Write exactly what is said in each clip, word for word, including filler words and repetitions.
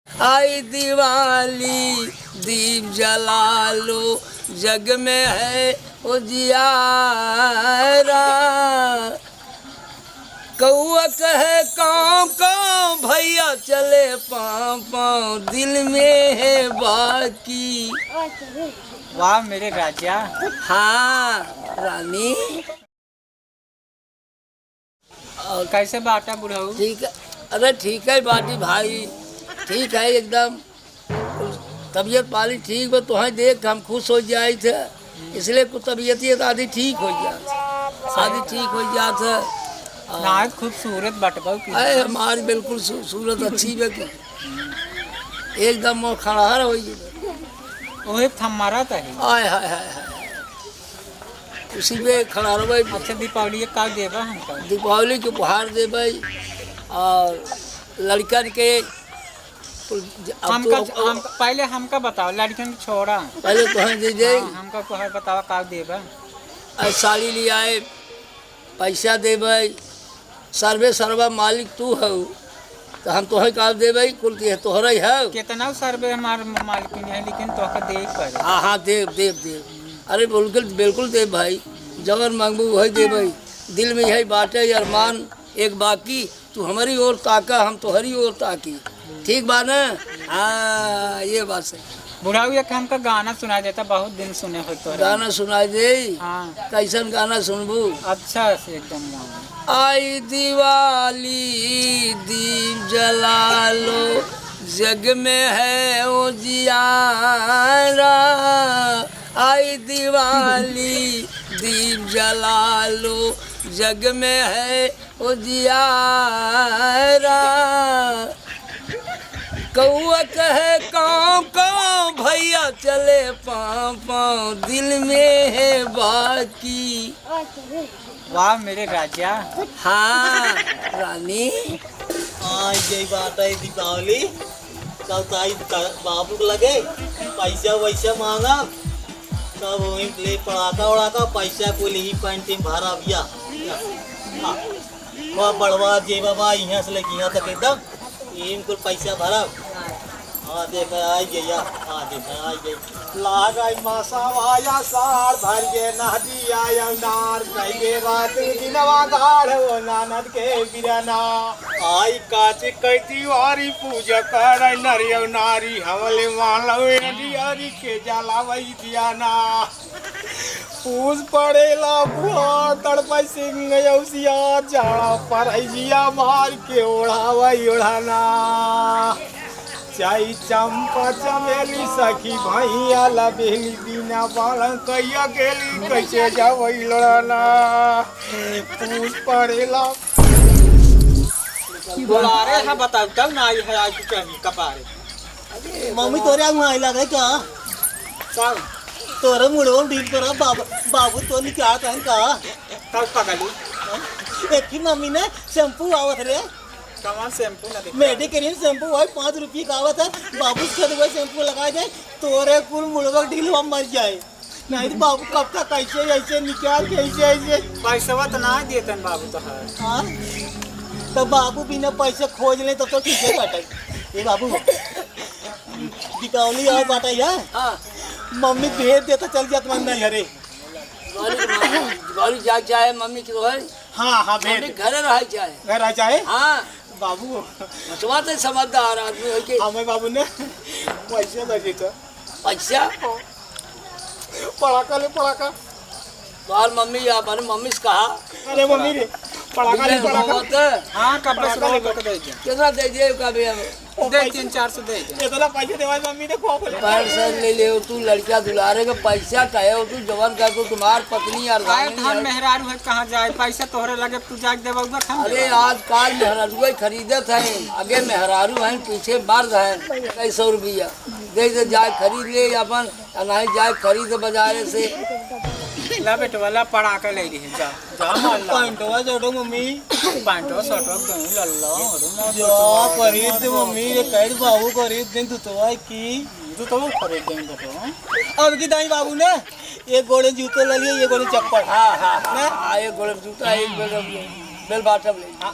आई दिवाली, दीप जला लो, जग में है उजियारा। कौआ कहे काँव काँव, भैया चले पाँव पाँव, दिल में है बाकी। वाह मेरे राजा। हाँ रानी। और कैसे बाटा बुढ़ऊ? ठीक है। अरे ठीक है बाटी भाई, ठीक है एकदम। तबीयत पानी ठीक बा, तोहई देख के हम खुश होइ जाइत है, इसलिए कुछ तबीयत ये आदि ठीक होइ जात, आदि ठीक होइ जात है। और नाहित खूबसूरत बटबऊ की। अरे हमारी बिल्कुल सू-, सूरत अच्छी बा कि एकदम वो खड़हर होइ गई। ओहे थम्मारा त है। आय हाय हाय हाय। उसी में खड़ा रहबै। अच्छा, दीपावली के का देबा हमका? दीपावली के उपहार देबै और लड़कन के अब हमका, तो, अब हम, पहले हमका बताओ, लड़कन के छोड़ा। पहले तोहन दे दे। हाँ, हमका उपहार बतावा, का देबा? आज साड़ी ले आए, पैसा देबै, सर्वे सर्वा मालिक तू हऊ, तो हम तोहे का देबै, कुल के तोहरे हऊ। कितना सर्वे हमार मालिकिन है, लेकिन तोहका देई पड़े। हाँ, हाँ, देब, देब, देब। अरे बिल्कुल, बिल्कुल देब भाई, जवन मांगबू वही देबै। दिल में यही बाटे अरमान एक बाकी, तू हमारी ओर ताका, हम तोहरी ओर ताकी। ठीक बा ना? हाँ, ये बात सही। बुढ़ऊ, एक हमका गाना सुनाई देता, बहुत दिन सुने हो तो। गाना सुनाई दे। हाँ। कैसन गाना सुनबू? अच्छा से एकदम गाना। आई दिवाली दीप जला लो, जग में है उजियारा। आई दिवाली दीप जला लो, जग में है उजियारा। कौआ कहे काँव काँव, भैया चले पाँव पाँव, दिल में है बाकी। वाह मेरे राजा। हाँ रानी। हाँ, यही बात है दीपावली। कल ताई का-, बाबू के लगे पैसा वैसा मांगा, तब वहीं ले पड़ाका उड़ाका, पैसा को ले ही पैंट में भरा भैया। हाँ। बा बड़वा जेबा बा, इहाँ से लेके इहाँ तक एकदम। इनकुल पैसा भरब। हाँ, देख, आई गया। हाँ, देख, आई गई। लाग आई मासा वाया सार, भर गे नहदी आयल डार, कई गे रात दिनवा गाढ़, ओ नानद के बिरना। आई काची कैती वारी पूजा कर, नरियो नारी हवले मालवे, हरी के जलावई दिया ना। पूस पड़ेला बुआ, तड़पै सिंह औसिया, जाड़ा पर जिया मार के ओढ़ावै ओढ़ाना। चाई चंपा चमेली सखी भैया ला बेली, बिना बालन कैया गेली, कैसे जावै लड़ाना। पूस पड़ेला। बोला रे, हाँ बताओ, तब ना आई है आज की कमी कपारे। मम्मी तोरे आगू आई लगे का? का? तोरे मुड़वा ढील करा, बाबू, बाबू तो निकाल रहन का? का पगली? एक ही मम्मी ने शैम्पू आवत रे। कौन शैम्पू ना दिखा? मेडिकेरियन शैम्पू भाई, पाँच रुपये का आवत है, बाबू से कह दे, शैम्पू लगा दे, तोरे कुल मुड़वा ढीलवा मर जाए। नहीं तो बाबू कब तक ऐसे, ऐसे निकाल के, ऐसे, ऐसे। पैसवा तो ना देतन बाबू तो है। हाँ? तो बाबू बिना पैसे खोज ले तब तो ठीक है बाटे। ए बाबू, दीपावली आओ बाटे है। हाँ। मम्मी भेज देता, चल जात मन नहीं हरे। दीपावली के मम्मी, दीपावली जाग जाए मम्मी की तो है। हाँ, हाँ, भेज मम्मी दे। घरे रह जाए। घर आ जाए? हाँ। बाबू। बचवा तो समझदार आदमी है कि हमें बाबू ने पैसे दे देता। पैसा? पड़ाका ले, पड़ाका। बाहर मम्मी या अपन मम्मी से कहा। अरे मम्मी रे, पड़ाका ले, बिना पड़ाका। बहुत है। हाँ, कपड़ा पड़ाका ले। सिलवा के दे दे। कितना दे दिए का भी अब? ओ, दे, पैसे तीन चार सौ दे दे। इतना पैसे देवा मम्मी ने खो बोले। पैर सर ले ले तू, लड़का दुलारे का पैसा कहे हो तू, जवान का तो तुम्हार पत्नी यार आए धान है। मेहरारू है, कहाँ जाए? पैसा तोहरे लगे, तू जाके देबा, उधर हम अरे देबा। आजकल मेहरारू खरीदत है, आगे मेहरारू है, पीछे मर्द है। कई सौ रुपया। दे दे, जाए खरीद ले अपन, आ नहीं जाए खरीद बाजारे से। ला बेटवा, ला पड़ाका ले रही है, जा, जा मार ला। पैंटवा छोटो मम्मी। पैंटवा छोटो दे, लल्ला, अरे ना जा बेटवा, खरीद दे मम्मी, ये कैद बाबू खरीद दे, जूतवा की। जूतवा खरीद दे बेटवा। अब की दाई बाबू ने, एक गोड़े जूते ले लिए, एक गोड़े चप्पल। हाँ, हाँ, हाँ, ना? हाँ, एक गोड़े जूता, एक गोड़े bell bottom ले। हाँ।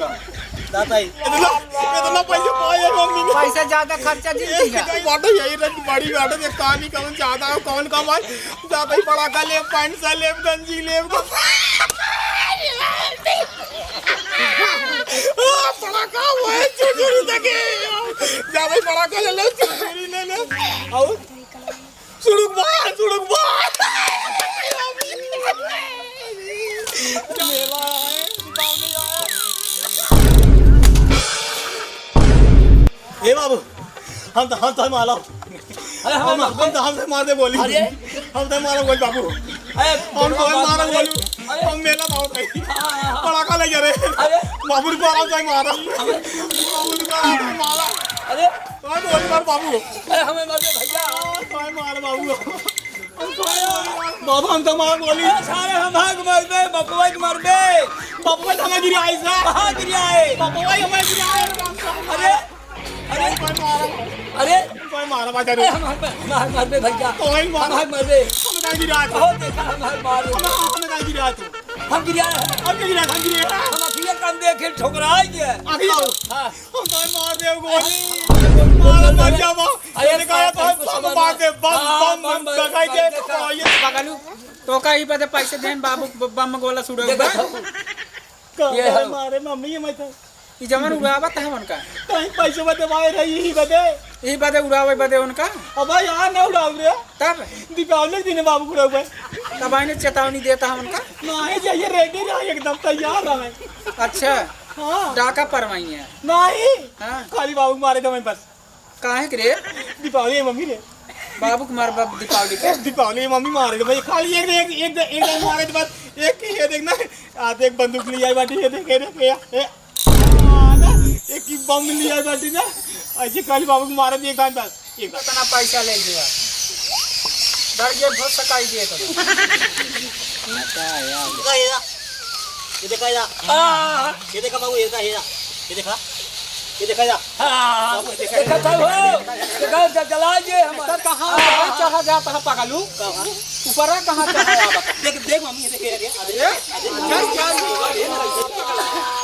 पैसा। जाता ही। इतना, इतना पैसा पाए है मम्मी ने। पैसा ज्यादा खर्चा जिन एक किया। कहीं बाटो यही रही, बड़ी बाटो, ये कहानी कौन ज्यादा हो, कौन कम है। जाता ही पड़ाका लेब, पैंट से लेब, गंजी लेब। आ, पड़ाका वो है, चुरचुरी तक है। जाता ही पड़ाका ले ले, चुरचुरी ले ले। और सुड़ुक बा, सुड़ुक बा। मेला आए, दीपावली आए। ए बाबू, हम तो, हम तो माला। अरे हम, हम, हम तो, हमसे मार दे गोली। अरे। हम तो मारा गोली बाबू। अरे, हम तो मारा गोली। अरे। हम मेला बहुत है। हाँ, हाँ, हाँ। पड़ाका ले जा रहे। अरे। बाबू को आराम से मारा। अरे। बाबू को आराम से मारा। अरे। कौन गोली मार बाबू? अरे हमें मार दे भैया। कौन मार बाबू? बाबू हम तो मार गोली। अरे सारे हम भाग मरबे, बपवा के मरबे। बपवा तो हमें गिरा है सर। कहाँ गिरा है? बपवा ही हमें गिरा है। अरे, अरे, कौन मारा? अरे, कौन मारा बाजा रे? अरे हम, हम, हम भाग मरबे भैया। कौन मारा? हम भाग मरबे। हमें कहाँ गिरा है? बहुत देखा हम भाग मारे। हमें, हमें कहाँ गिरा है तू? हम गिरा है। हम गिरा है, हम गिरा है। हम अखिया कम देखे ठुकराई गए। अभी आओ। हाँ। हम तो मार दे गोली। मारा मर जावा। अरे ये कहा तो हम सब मार दे, बम, हाँ, बम, बम, बम, बगाई बम, दे, देखा। तो ये पगलू, तो का ही बदे पैसे देन बाबू, ब-, बम गोला सुड़े देखा हुआ। तो। ये कहा है। मारे मम्मी ये मैं तो। ई जवन उड़ावत है उनका। कहीं पैसे बदे भाई रही ही बदे। ई बदे उड़ावे बदे उनका। अब भाई यहाँ ना उड़ाव रे। तब? दीपावली के दिन बाबू उड़ावे। तब आइने चेतावनी देता है उनका। नहीं जाइए, ready रहे, एकदम तैयार रहे। अच्छा। हाँ। डाका परवाई है। नहीं। हाँ। खाली बाबू मारे दो मैं बस। काहे के रे? दीपावली है मम्मी रे। बाबू के मार बाप दीपावली के। दीपावली है मम्मी मारे दो भाई। खाली एक, एक, एक, एक, एक मारे के बाद एक ही ये देखना। आ देख बंदूक ले आई बाटी, ये देख, ये देख, ये, ये। आ ना, एक ही बम ले आई बाटी ना। ऐसे खाली बाबू के मारे दे एक दान बस। एक दान। इतना पैसा ले लिया। डर गया, बहुत सताई दिए तो। अच्छा यार। ये देखा, ये देखा। ये देखा, ये देखा। आ। ये देखा बाबू, ये देखा, ये देखा। ये देखा, ये देखा। आ। बाबू, ये देखा। देखा था वो। देखा, ज-, जला ये हमारा। सर, कहाँ आ। ऊपर चढ़ा जाता है पागलू? कहाँ? ऊपर कहाँ चढ़ा है आप? देख, देख मम्मी, ये देख, ये देख। अरे, अरे, चल, चल।